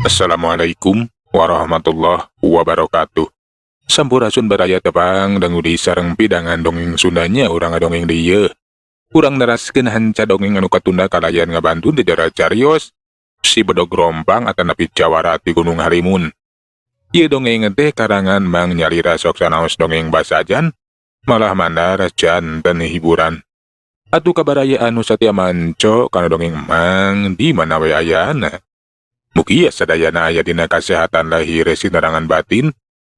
Assalamualaikum warahmatullahi wabarakatuh. Sampurasun baraya, tepang dangu di sareng pidangan dongeng Sundanya. Urang ngadongeng di ieu. Urang neraskeun hanca dongeng anu katunda kalayan ngabantu di jara carios Si Bedog Rompang atanapi Jawara ti Gunung Halimun. Ieu dongeng teh karangan Mang Nyalira, sok sanaos dongeng basajan malah mandar janten hiburan. Atuh ka baraya anu satia manco kana dongeng Emang di mana we ayana. Mugia sadayana aya dina kasehatan lahir sinarangan batin,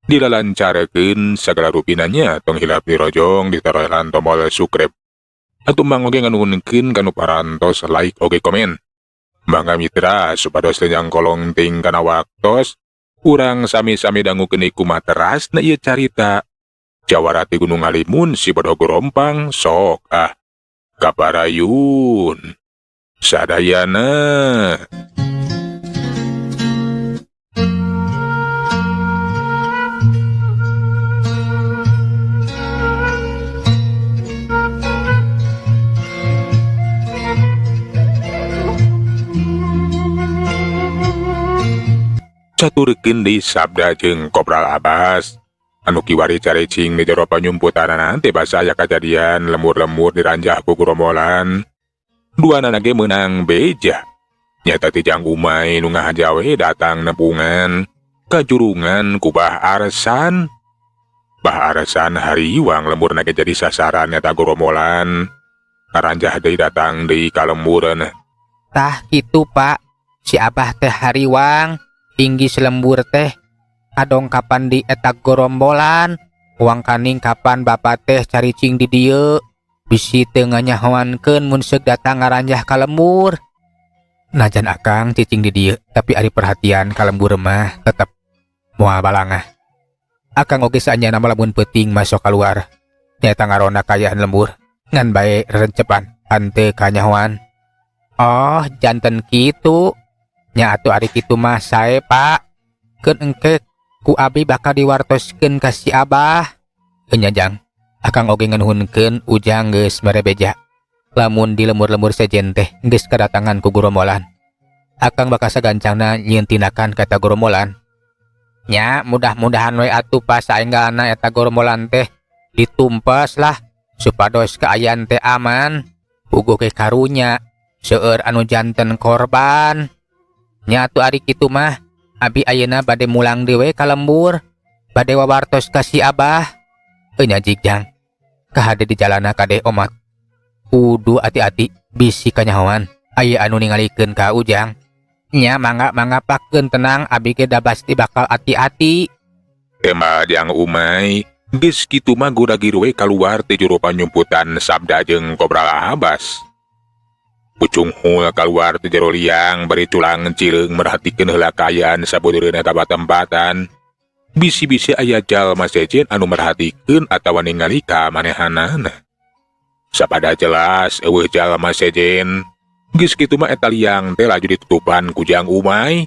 dilalancarkeun sagala rupinanya. Tong hilap dirojong, ditaroelan tombol subscribe. Atuh Mang oge nganuhunkeun kanu parantos like oge komen. Mangga mitra, supados teu nyangkolong ting kana waktos, urang sami-sami dangukeun kumaha terasna ieu carita Jawara ti Gunung Halimun, Si Bedog Rompang. Sok ah, kaparayun sadayana. Caturkeun deui Sabda jeung Kopral Abbas anu kiwari caricing di jero panyumputanana teh, basa aya kajadian lembur-lembur diranjah ku gerombolan. Duanana ge meunang beja nyata ti Jang Umay nu ngahaja we datang nepungan kajurungan ku Bah Arsan. Bah Arsan hariwang lemburna ge jadi sasaran eta gerombolan. Ngaranjah deui, datang deui ka lembureun. Tah kitu, Pak, si Abah teh hariwang inggis lembur teh kadongkapan di eta gorombolan. Wangkaning kapan bapak teh caricing di dieu, bisi teu nganyahoankeun mun seuk datang ngaranjah ka lembur. Najan akang cicing di dieu, tapi ari perhatian ka lembur mah tetep moal balangah. Akang oge saenyana mah lamun peuting masuk keluar nyaeta ngaronda kaayaan lembur, ngan bae rerencepan henteu kanyahoan. Oh, janten kitu nya. Atuh ari kitu mah sae, Pak. Keun engke ku abi bakal diwartoskeun ka si Abah. Enya Jang, akang oge nganuhunkeun Ujang geus mere beja lamun di lembur-lembur sejen teh geus kadatangan ku gorombolan. Akang bakal sagancangna nyieun tindakan ka eta gorombolan nya. Mudah-mudahan we atuh pas saenggalna eta gorombolan teh ditumpes lah, supados kaayaan teh aman. Puguh ke karunya seueur anu janten korban nya. Atuh ari kitu mah abi ayeuna bade mulang deui we ka lembur, bade wawartos ka si Abah. Enya jig Jang, kahade di jalana kade omat kudu hati-hati, bisi kanyahoan aya anu ningalikeun ka Ujang nya. Mangga, mangga, Pak, keun tenang, abi ge da pasti bakal hati-hati. Tema Jang Umay geus kitu mah guragir we kaluar ti jero panyumputan Sabda jeung Kopral Abbas. Pucunghul kaluar ti jero liang bari culang cileung merhatikeun heula kaayaan sabudeureun eta patempatan. Bisi-bisi aya jalma sejen anu merhatikeun atawa ningali ka manehanana. Sapada jelas euweuh jalma sejen. Geus kitu mah eta liang teh laju ditutupan ku Jang Umay.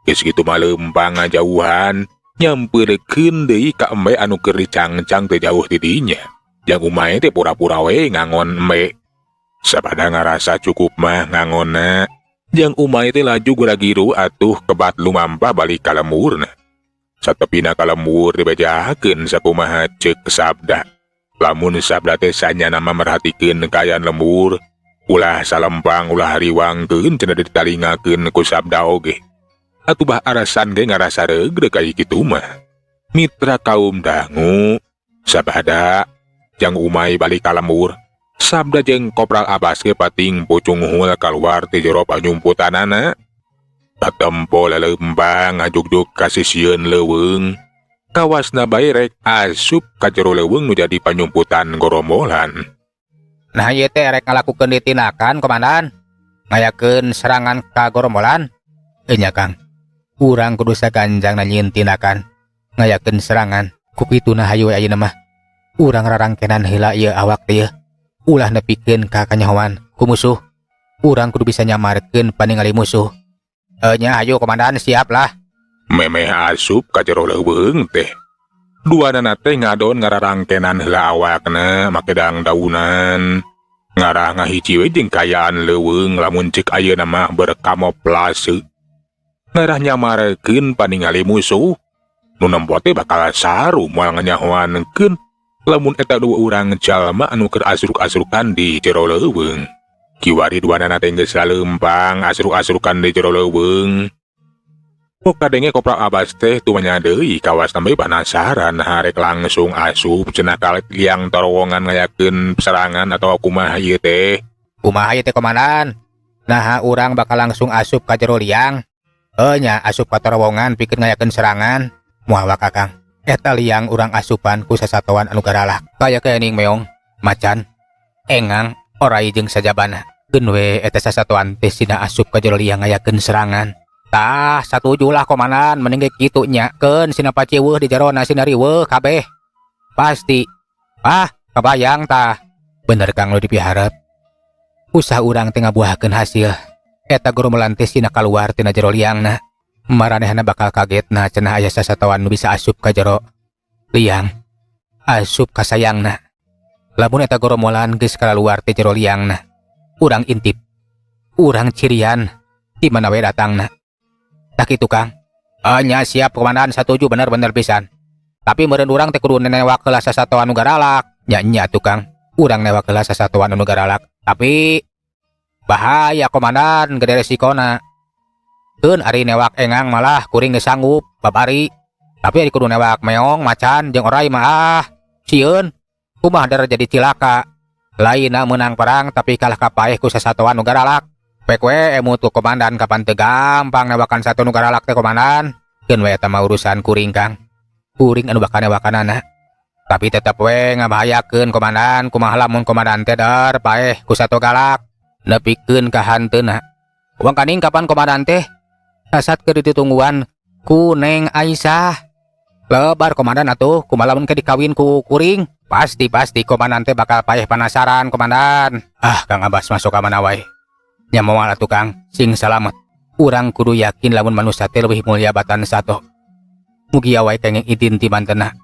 Geus kitu mah leumpang ngajauhan, nyampeurkeun deui ka embe anu keur dicangcang teu jauh ti dinya. Jang Umay teh pura-pura we ngangon embe. Sapada ngarasa cukup mah ngangonna, Jang Umay teh laju guragiru atuh kebat lumampah balik ka lemburna. Satepina ka lembur dibejakeun sakumaha ceuk Sabda. Lamun Sabda teh sanyana mah merhatikeun kaayaan lembur, ulah salempang, ulah hariwangkeun cenah ditalingakeun ku Sabda oge. Atuh Bah Arsan ge ngarasa reugreug aya kitu mah. Mitra kaum dangu, sabada Jang Umay balik ka lembur, Sabda jeung Kopral Abbas ge pating pucunghul kaluar ti jero panyumputanana. Katempo lelempang ngajugjug ka sisieun leuweung. Kawasna bae rek asup ka jero leuweung nu jadi panyumputan gorombolan. Nah, ieu teh rek ngalakukeun deui tindakan, Komandan, ngayakeun serangan ka gorombolan? Enya Kang, urang kudu saganjangna nyieun tindakan ngayakeun serangan. Ku kituna hayu we ayeuna mah urang rarangkenan heula ieu awak teh, ulah nepikeun ka kanyahoan ku musuh. Urang kudu bisa nyamarkeun paningali musuh. Nya, hayu Komandan, siap lah. Memeh asup ka jero leuweung teh, duanana teh ngadon ngararangkenan heula awakna make dangdaunan. Ngarah ngahiji we jeung kaayaan leuweung, lamun ceuk ayeuna mah berkamoplase. Ngarah nyamarkeun paningali musuh. Nu nempo teh bakal saru moal nganyahoankeun lamun eta dua urang jalma anu keur asruk-asrukan di jero leuweung. Kiwari duanana teh geus laleumpang asruk-asrukan di jero leuweung. Kok kadenge Kopral Abbas teh tumanya deui kawas sampai penasaran harek langsung asup cenah ka liang terowongan ngayakeun serangan atau kumaha ieu teh. Kumaha ieu teh, Komandan? Nah, urang bakal langsung asup ka jero liang. Eh nya, asup ka terowongan pikeun ngayakeun serangan. Moal waka, Kang. Eta liang urang asupan ku sasatoan anu garalak. Kaya kening meong, macan, engang, orai jeung sajabana. Keun we eta sasatoan teh sina asup ka jero liang ngayakeun serangan. Tah, satuju lah, Komandan, mending ge kitu nya. Keun sina paciweuh di jerona, sina riweuh kabeh. Pasti. Ah, kabayang tah. Bener, Kang, lu dipiharep. Usaha urang teh ngabuahkeun hasil. Eta gerombolan teh sina kaluar tina jero liangna. Maranehna bakal kagetna cenah aya sasatoan nu bisa asup ka jero liang. Asup ka sayangna. Lamun eta gerombolan geus kaluar ti jero liangna, urang intip. Urang cirian di mana we datangna. Tah kitu, Kang. Ah nya, siap, Komandan, satuju bener-bener pisan. Tapi meureun urang teh kudu newak heula sasatoan nu garalak. Nya nya tuh, Kang. Urang newak heula sasatoan anu garalak. Tapi bahaya, Komandan, gede resikona. Keun ari newak engang malah kuring geus sanggup babari. Tapi ari kudu newak meong, macan jeung orai mah ah sieun. Kumaha der jadi cilaka. Lainna menang perang tapi kalah kapaeh ku sasatoan nu garalak. Pek we emut ku komandan, kapan teu gampang newakan sato nu garalak teh, Komandan. Keun we eta mah urusan kuring, Kang. Kuring anu bakal newakanana. Tapi tetep we ngabahayakeun, Komandan, kumaha lamun komandan teh der paeh ku sato galak nepikeun ka hanteuna. Wang kaning kapan komandan teh sasat keur ditungguan ku Neng Aisyah. Lebar, Komandan, atuh kumaha lamun ke dikawin ku kuring? Pasti pasti komandan teh bakal paeh penasaran, Komandan. Ah, Kang Abbas masuk ka mana wae. Nya moal atuh, Kang, sing salamet. Urang kudu yakin lamun manusia teh leuwih mulia batan sato. Mugia wae kenging idin ti mantena.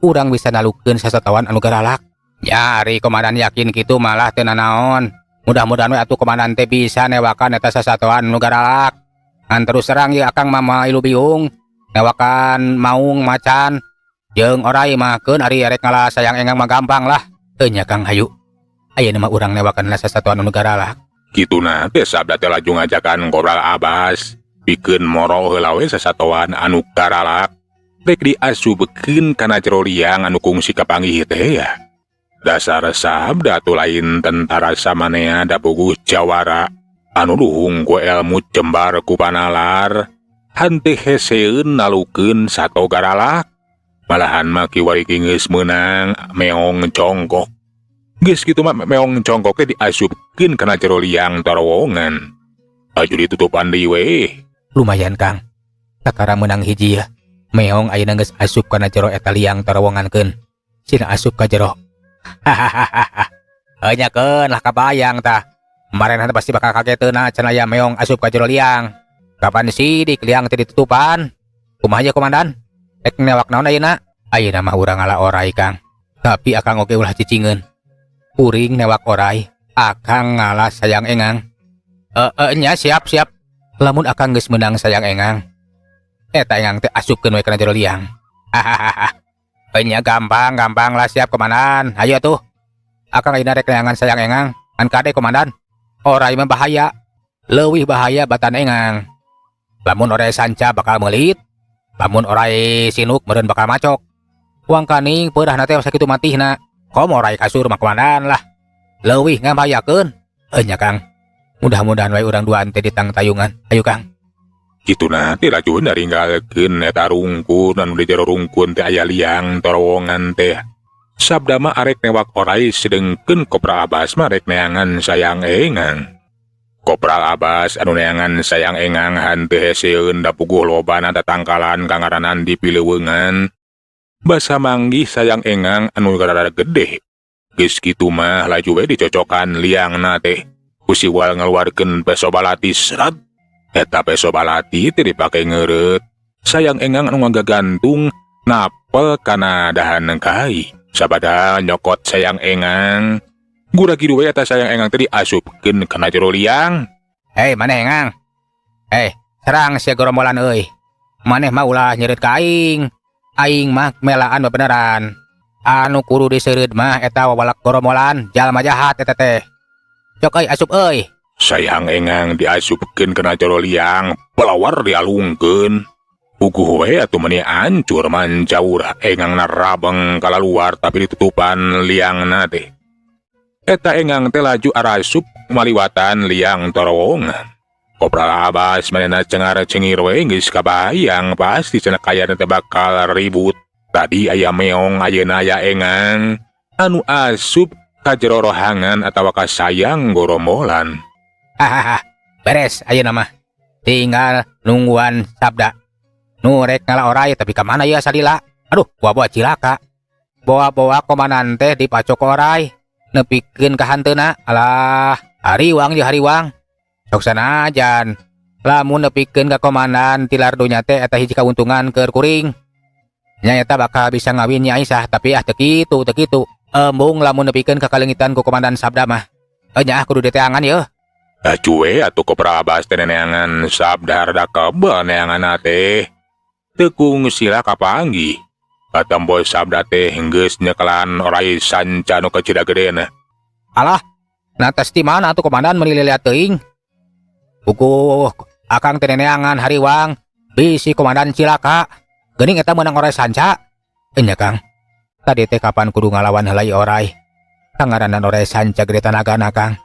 Urang bisa nalukeun sasatoan anu garalak. Ya, ari komandan yakin kitu malah teu nanaon. Mudah-mudahan we atuh komandan teh bisa newakan eta sasatoan anu garalak. Ngan terus terang ieu akang mah ilu biung. Newakan maung, macan jeung orai mah keun, ari erek ngalah sayang engang mah gampang lah. Teu nya, Kang, hayu. Ayeuna mah urang newakan lah sasatoan anu garalak. Kituna teh Sabda teh laju ngajakan Kopral Abbas pikeun moro heula we sasatoan anu garalak. Rek diasupkeun kana jero liang anu kungsi kapanggih teh ya. Dasar Sabda tuh lain tentara samanea, da puguh jawara anu luhung ku elmu jembar ku panalar. Henteu heseun nalukeun sato garalak. Malahan mah kiwari geus meunang meong congkok. Geus kitu mah meong congkok teh diasupkeun kana jero liang terowongan. Aju ditutupan deui we. Lumayan, Kang. Kakara menang hiji ya. Meong ayeuna geus asup kana jero eta liang terowongan keun. Sina asup ka jero. Hahaha. Heuh nya, keun lah, kabayang tah. Maranehna pasti bakal kageteuna cenah aya meong asup ka jero liang. Kapan sidik liang teh ditutupan? Kumaha nya, Komandan? Rek newak naon ayeuna? Ayeuna mah urang ngala orai, Kang. Tapi akang oge ulah cicingeun. Kuring newak orai, akang ngalah sayang engang. Eh, eh nya, siap siap. Lamun akang geus meunang sayang engang, eta engang teh asupkeun we kana jero liang. Hahaha. Nya gampang gampang lah, siap, Komandan. Ayo tuh. Akang ayeuna rek neangan sayang engang. Ngan kade, Komandan. Orai mah bahaya. Leuwih bahaya batan engang. Lamun orai sanca bakal meulit. Lamun orai sinuk meureun bakal macok. Wang kaning peurahna teh sakitu matihna. Komo orai kasur mah, Komandan lah. Leuwih ngabahayakeun. Heuh nya, Kang. Mudah-mudahan wae urang duaan teh ditangtayungan. Ayo, Kang. Kituna teh laju naringgalkeun eta rungkun anu di jero rungkun teh aya liang terowongan teh. Sabda mah arek newak orai, sedengkeun Kopral Abbas mah rek neangan sayang engang. Kopral Abbas anu neangan sayang engang henteu heseun, da puguh lobana tatangkalan kangaranan di pileuweungan. Basa manggih sayang engang anu rada gede. Geus kitu mah laju we dicocokan liangna teh. Ku siwal ngaluarkeun peso balati srat. Eta peso balati teh dipake ngeureut. Sayang engang anu ngagagantung napel kana dahan kai. Sabada nyokot sayang engang. Gura-giru we eta sayang engang teh diasupkeun kana jero liang. Hei, mana engang? Hei, Serang sia gerombolan euy. Maneh mah ulah nyeureut ka aing. Aing mah melaan beneran. Anu kudu diseureud mah eta wawalak gerombolan, jalma jahat eta teh. Cok euy, asup euy. Sayang engang diasupkeun kana jero liang, pelawar dialungkeun. Puguh we atuh meni ancur mancaur engangna rabeng kalaluar tapi ditutupan liangna teh. Eta engang teh laju arasup maliwatan liang torowongan. Kopral Abbas manehna cengar cengir we, geus kabayang pasti cenah kayana teh bakal ribut. Tadi aya meong, ayeuna aya engang anu asup ka jero rohangan atawa ka sayang gorombolan. Hahaha, beres ayeuna mah. Tinggal nungguan Sabda. Nu rek ngala oray, tapi ka mana ya salila? Aduh, bawa-bawa cilaka. Bawa-bawa komandan teh dipacok oray. Nepikeun ka hanteuna. Alah, hariwang jeung hariwang. Sok sanajan. Lamun nepikeun ka komandan tilar dunya teh eta hiji kauntungan keur kuring. Nya eta bakal bisa ngawin Nyi Aisyah, tapi ah, teu kitu, teu kitu. Embung lamun nepikeun ka kaleungitan ku komandan Sabda mah. Eh, nya ah, kudu diteangan yeuh. Laju we atuh Kopral Abbas teh neangan Sabda, rada kebel neangan teh. Teu kungsi kapanggih. Katempo Sabda teh geus nyekelan oray sanca nu kecida gedena. Alah, nah tes di mana tuh, komandan, meuni lila teuing? Puguh akang teh neangan hariwang, bisi komandan cilaka. Geuning eta meunang oray sanca. Enya, Kang. Tadi teh kapan kudu ngalawan heula ieu oray. Kangaranan oray sanca gede tanagana, Kang.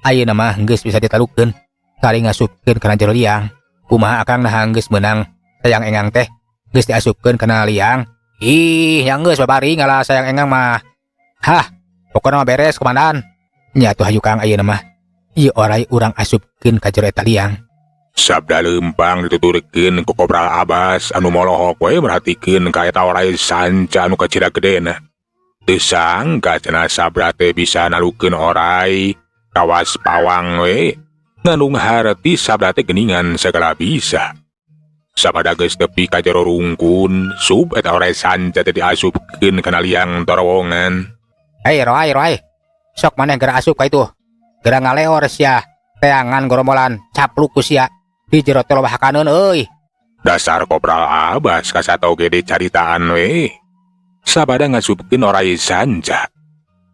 Ayeuna mah geus bisa ditalukeun. Kali ngasupkeun kana jero liang. Kumaha akang, nah geus meunang sayang engang teh geus diasupkeun kana liang? Ih, yang geus babari ngalah sayang engang mah. Hah, pokona mah beres, komandan. Nya atuh hayu, Kang, ayeuna mah. Ieu oray urang asupkeun ka jero eta liang. Sabda lempang dituturkeun ku Kopral Abbas anu molohok we merhatikeun ka eta oray sanca anu kacida gedena. Teu sangka cenah Sabda teh bisa nalukeun oray kawas pawang we. Ngandung harti Sabda teh geningan segala bisa. Sabada geus tepi ka jero rungkun, sub eta oray sanca teh diasupkeun kana liang torowongan. Hei, roai, roai. Sok maneh geura asup ka itu. Geura ngaleor sia. Teangan gorombolan, capluk ku sia. Di jero teh loba hakaneun euy. Dasar Kopral Abbas kasato ge caritaan we. Sabada ngasupkeun oray sanca.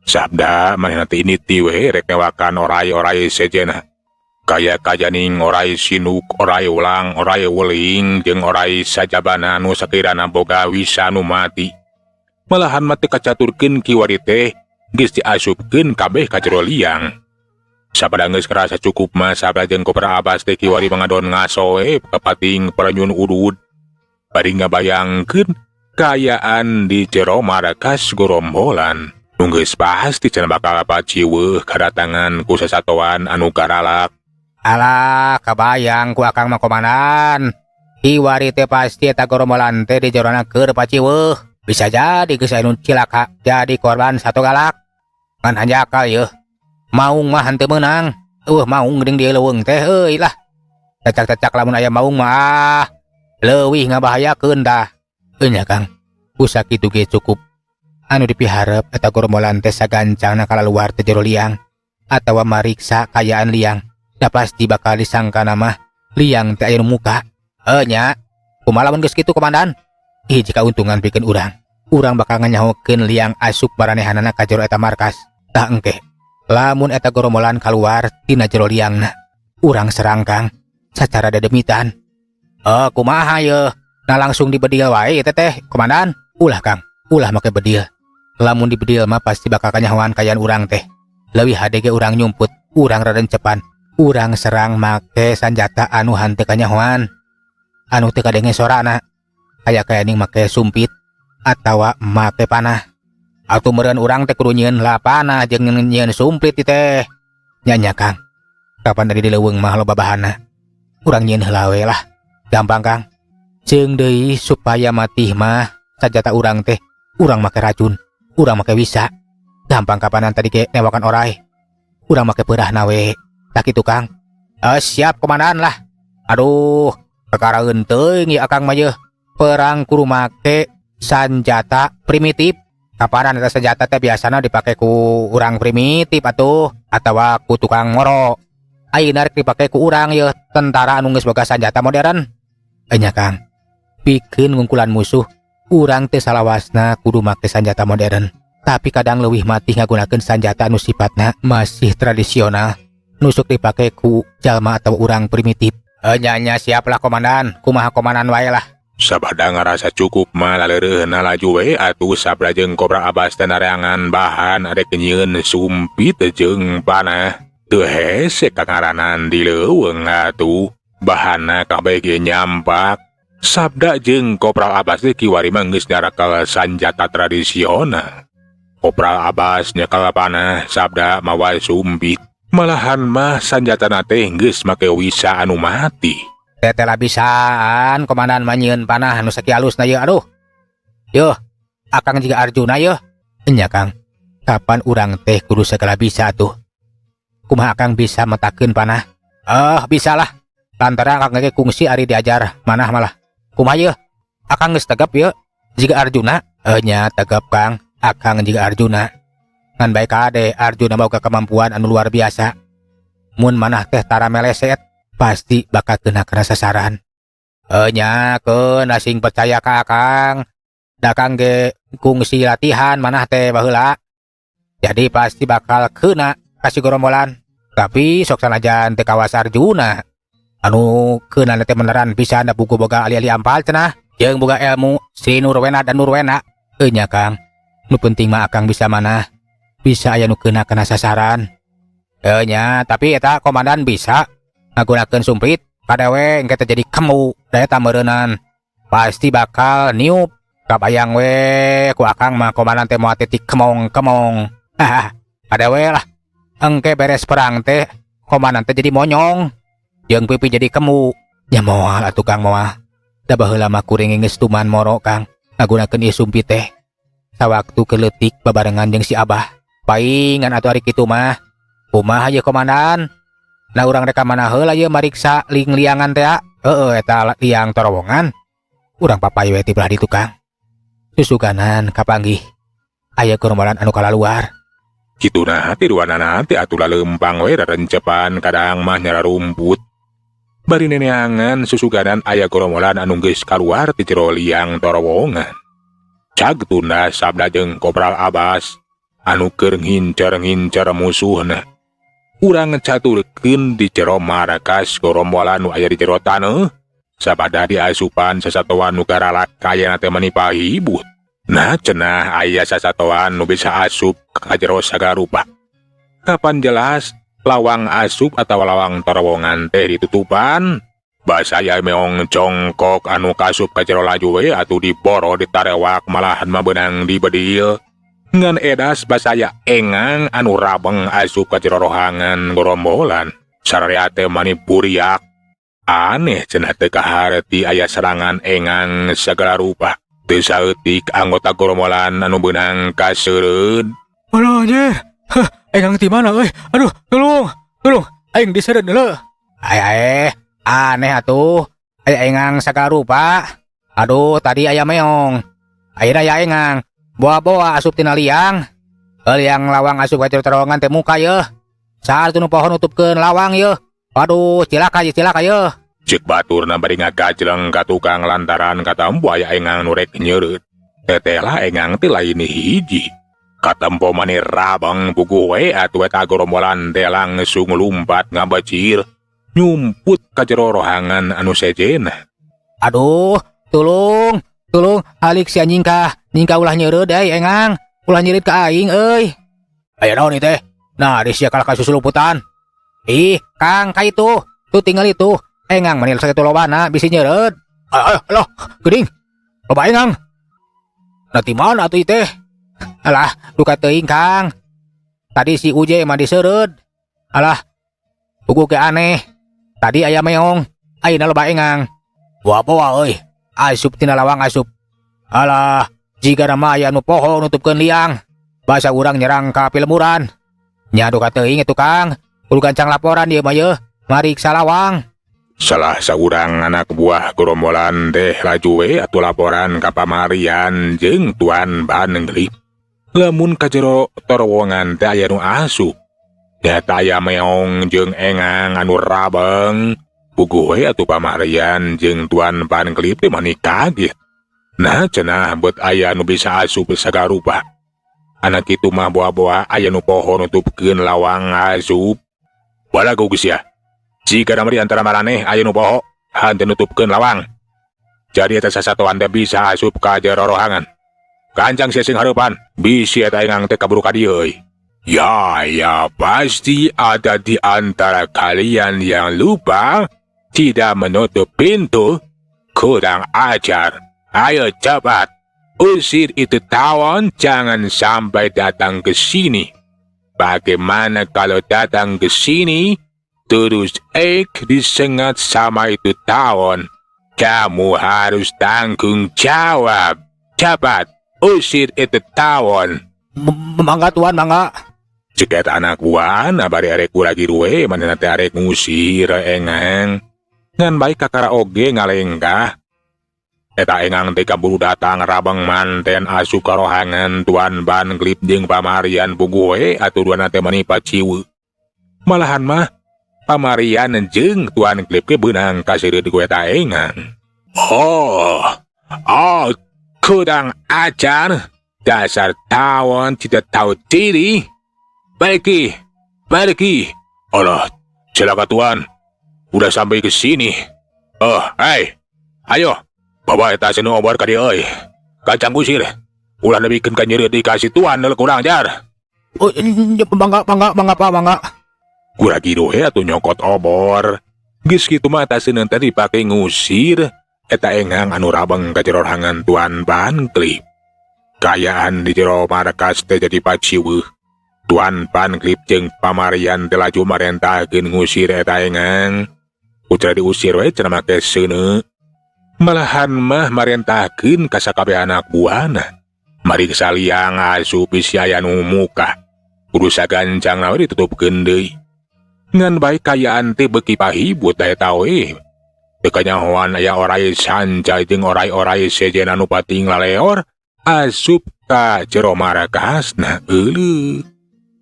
Sabda manehna teh ini we rek newakan oray-oray sejena. Kaya kajaning oray sinuk, oray ulang, oray weling, jeung oray sajabana nu sakirana boga wisa nu mati. Malahan mah teu kacaturkeun kiwari teh geus diasupkeun kabeh ka jero liang. Sabada geus ngarasa cukup mah, Sabda jeung Kopral Abbas teh kiwari mangadon ngaso we kapating perenyun udud. Bari ngabayangkeun kaayaan di jero markas gorombolan. Nu geus pasti cenah bakal paciweuh kadatangan ku sasatoan anu garalak. Alah, kabayang ku akang mah, komandan. Kiwari teh pasti eta gorombolan teh di jerona keur paciweuh. Bisa jadi geus aya nu cilaka jadi korban sato galak. Ngan hanjakal yeuh. Maung mah henteu meunang. Eueuh maung geuning di leuweung teh euy lah. Cacak-cacak lamun aya maung mah leuwih ngabahayakeun tah. Euy nya, Kang. Ku sakitu ge cukup. Anu dipiharep eta gorombolan teh sagancangna kalaluar teh jero liang atawa mariksa kayaan liang. Da pasti bakal disangkana mah liang teh aya nu muka. Eh nya, kumaha lamun geus kitu, komandan? Hiji kauntungan pikeun urang. Urang bakal nganyahokeun liang asup baranehanana ka jero eta markas. Tah engke, lamun eta gorombolan kaluar tina jero liangna, urang serang, Kang, sacara dedemitan. Eh, kumaha ye? Nah, langsung dibedil wae teh teh, komandan. Ulah, Kang, ulah make bedil. Lamun dibedil mah pasti bakal kanyahoan kayaan urang teh. Leuwih hade ge urang nyumput, urang rarencepan, urang serang make sanjata anu hanteu kanyahoan. Anu teu kadenge sorana. Aya kayaning make sumpit atawa make panah. Atuh meureun urang teh kudu nyieun lah panah jeung nyieun sumpit teh. Nya nya, Kang. Kapan tadi di leuweung mah loba bahana. Urang nyieun heula we lah. Gampang, Kang. Jeung deui supaya mati mah sanjata urang teh urang make racun, urang make wisa. Gampang, kapanan tadi ge newakan oray. Urang make peurahna we. Tah kitu, Kang. Eh, siap, komandan lah. Aduh, perkara teuing ya akang mah yeuh. Perang kudu make sanjata primitif. Kapanan eta senjata teh biasana dipake ku urang primitif atuh atawa ku tukang moro. Ayeuna rek dipake ku urang yeuh tentara anu geus boga sanjata modern. Enya, Kang. Pikeun ngungkulan musuh, urang teh salawasna kudu make sanjata modern. Tapi kadang leuwih matih ngagunakeun sanjata anu sifatna masih tradisional. Nu sok dipake ku jalma atau urang primitif. Enya nya, siap lah, Komandan. Kumaha komandan wae lah. Sabada ngarasa cukup mah, laleureuna laju we atuh Sabda jeung Kopral Abbas teh nareangan bahan arek nyieun sumpit jeung panah. Teu hese kangaranan di leuweung atuh. Bahanna kabeh ge nyampak. Sabda jeung Kopral Abbas teh kiwari mah geus nyarakal sanjata tradisional. Kopral Abbas nyekal panah, Sabda mawa sumpit. Malahan mah sanjatana teh geus make wisa anu mati. Tetela bisaan komandan mah nyieun panah anu sakieu alusna yeuh, aduh. Yuh, Akang jiga Arjuna yeuh. Enya, Kang. Kapan urang teh kudu segala bisa tuh. Kumaha, Akang bisa metakeun panah? Eh, bisa lah. Lantaran Akang ge kungsi ari diajar manah malah. Kumaha yeuh? Akang geus tegap yeuh. Jiga Arjuna? Eh nya, tegap, Kang. Akang jiga Arjuna. Ngan bae kade, Arjuna boga kemampuan anu luar biasa. Mun manah teh tara meleset, pasti bakal kena kena sasaran. Eh nya, keun asing percaya ka Akang. Da Akang ge kungsi latihan manah teh baheula. Jadi pasti bakal kena ka si gerombolan. Tapi sok sanajan teu kawas Arjuna. Anu keuna teh beneran bisa da buku boga ali-ali ampal cenah. Jeung boga ilmu Sri Nurwena dan Nurwena. Heuh nya, Kang. Nu penting mah Akang bisa manah. Bisa aya nu keuna kana sasaran. Heuh nya, tapi eta komandan bisa ngagunakeun sumpit kadewe engke teh jadi kemu da eta meureunan. Pasti bakal niup. Kabayang we ku Akang mah komandan teh moal titik kemong-kemong. Haha, kadewe lah. Engke beres perang teh komandan teh jadi monyong. Jeung pipi jadi kemu. Nya moal atuh, Kang, moal. Da baheula mah kuring geus tuman moro, Kang, ngagunakeun ieu sumpit teh. Sawaktu keleutik babarengan jeung si Abah. Paingan atuh ari kitu mah. Kumaha ye, komandan? Nah, urang rek ka mana heula ye mariksa ling-liangan teh? Heeh, eta liang terowongan. Urang papay we ti belah ditu, Kang. Susuganan kapanggih aya gerombolan anu kalaluar. Kituna tiruanana teh atuh laleumpang we rarencepan, kadang mah nyararumput. Bari neneangan, susuganan aya gerombolan anu geus kaluar ti jero liang terowongan. Cag tunda Sabda jeung Kopral Abbas anu keur ngincer-ngincer musuhna. Urang caturkeun di jero markas gerombolan nu aya di jero taneuh. Sabada diasupan sasatoan nu garalak kayana teh mani pahibut. Nah, cenah aya sasatoan nu bisa asup ka jero sagarupa. Kapan jelas lawang asup atau lawang terowongan teh ditutupan. Basaya meong congkok anu kasup ka jero laju we atuh diboro, ditarewak, malahan mah beunang dibedil. Ngan edas basaya engang anu rabeng asup ka jero rohangan gorombolan. Sararea teh mani buriak. Aneh cenah, teu kaharti aya serangan engang segala rupa. Teu saeutik anggota gorombolan anu beunang kaseureud. Aduh anjir. Hah, engang di mana euy? Aduh, tolong. Tolong, aing diseureud heula. Ay, ay, aneh atuh. Aya engang sagala rupa. Aduh, tadi aya meong. Ayeuna aya engang. Boa-boa asup tina liang. Liang lawang asup ka jero terowongan teh muka yeuh. Saha nu poho nutupkeun lawang yeuh? Waduh, cilaka ye, cilaka yeuh. Cek baturna bari ngagajleng ka tukang lantaran katempo aya engang nu rek nyeureut. Tetela engang teh lain hiji. Katempo mani rabeng puguh we atuh eta gorombolan teh langsung lumpat ngabecir. Nyumput ka jero rohangan anu sejenna. Aduh, tulung, tulung, alik si anjing kah. Nyingkah ulah nyeureut euy engang. Ulah nyeureut ka aing euy. Aya naon ieu teh? Nah, di sia kalah kasusuluputan. Ih, Kang, ka itu. Tuh tinggal itu. Engang mani sakitu lobana bisi nyeureut. Ayo, ayo, geuning. Loba engang. Nah, di mana atuh ieu teh? Alah, duka teuing, Kang. Tadi si Uje mah diseureut. Alah, puguh ge aneh. Tadi aya meong, ayeuna loba engang. Boa-boa euy, asup tina lawang asup. Alah, jiga mah aya nu poho nutupkeun liang. Basa urang nyerang ka pilemuran. Nya duka teuing itu, Kang. Kudu gancang laporan ieu mah yeuh. Mariksa lawang. Salah saurang anak buah gerombolan teh laju we atuh laporan ka pamarian jeung Tuan Banglip. Lamun ka jero terowongan teh aya nu asup. Nyata aya meong jeung engang anu rabeng. Puguh we atuh Pamarian jeung Tuan Van Clip teh mani kaget. Nah, cenah bet aya nu bisa asup sagarupa. Anak kitu mah boa-boa aya nu poho nutupkeun lawang asup. Balagu geus ya. Jika di antara maraneh aya nu poho henteu nutupkeun lawang. Jadi eta sasatoan teh bisa asup ka jero rohangan. Gancang sia sing hareupan, bisi eta engang teh kaburu ka dieu euy. Ya, ya, pasti ada di antara kalian yang lupa tidak menutup pintu. Kurang ajar. Ayo cepat, usir itu tawon, jangan sampai datang ke sini. Bagaimana kalau datang ke sini, terus ek disengat sama itu tawon? Kamu harus tanggung jawab. Cepat, usir itu tawon. Mangga, Tuan, mangga. Cek eta anak buahna bari arek lagi we manehna teh arek ngusir engang. Ngan baik kakara oge ngalengkah. Eta engang teh kaburu datang rabeng manten asup ka rohangan Tuan Van Clip jeung Pamarian. Puguh we atuh duana teh mani paciweuh. Malahan mah Pamarian jeung Tuan Clip ge beunang kaseureut ku eta engang. Oh, oh, kurang ajar. Dasar tawon tidak tahu diri. Pergi, pergi. Alah, celaka Tuan. Udah sampai ke sini. Oh, hei. Ayo, bawa eta seuneu obor ka dieu euy. Gancang usir. Ulah nepikeun ka nyeri dikasih Tuan kurang ajar. Oh, iya, mangga, mangga, mangga, Pak, mangga. Gura-giru we atuh nyokot obor. Geus kitu mah eta seuneun teh dipake ngusir eta engang anu rabeng ka jero rohangan Tuan Van Clip. Kaayaan di jero markas teh jadi paciweuh. Tuan Van Clip jeung Pamarian teh laju marentahkeun ngusir eta engang. Putra diusir we cenah make seuneu. Malahan mah marentahkeun ka sakabeh anak buahna. Mariksa liang asup bisi aya nu muka. Kudu sagancang we ditutupkeun deui. Ngan baik kaayaan teh beuki pahibut da eta we. Teu kanyahoan aya orai sanca jeung orai-orai sejen anu pating laleor asup ka jero markasna. Euleuh.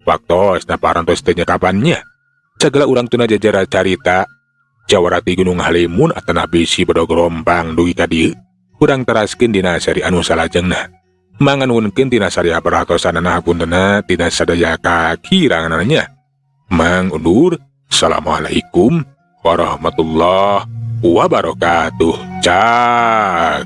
Waktosna parantos teh kapannya. Sagala urang tuna jajara carita jawara ti Gunung Halimun atanapi si Bedog Rompang dugi ka dieu. Urang teraskeun dina seri anu salajengna. Manganuhunkeun tina sadaya perhatosanana, hapuntenna tina sadaya kakiranganna. Mang undur. Assalamualaikum warahmatullahi wabarakatuh. Cak.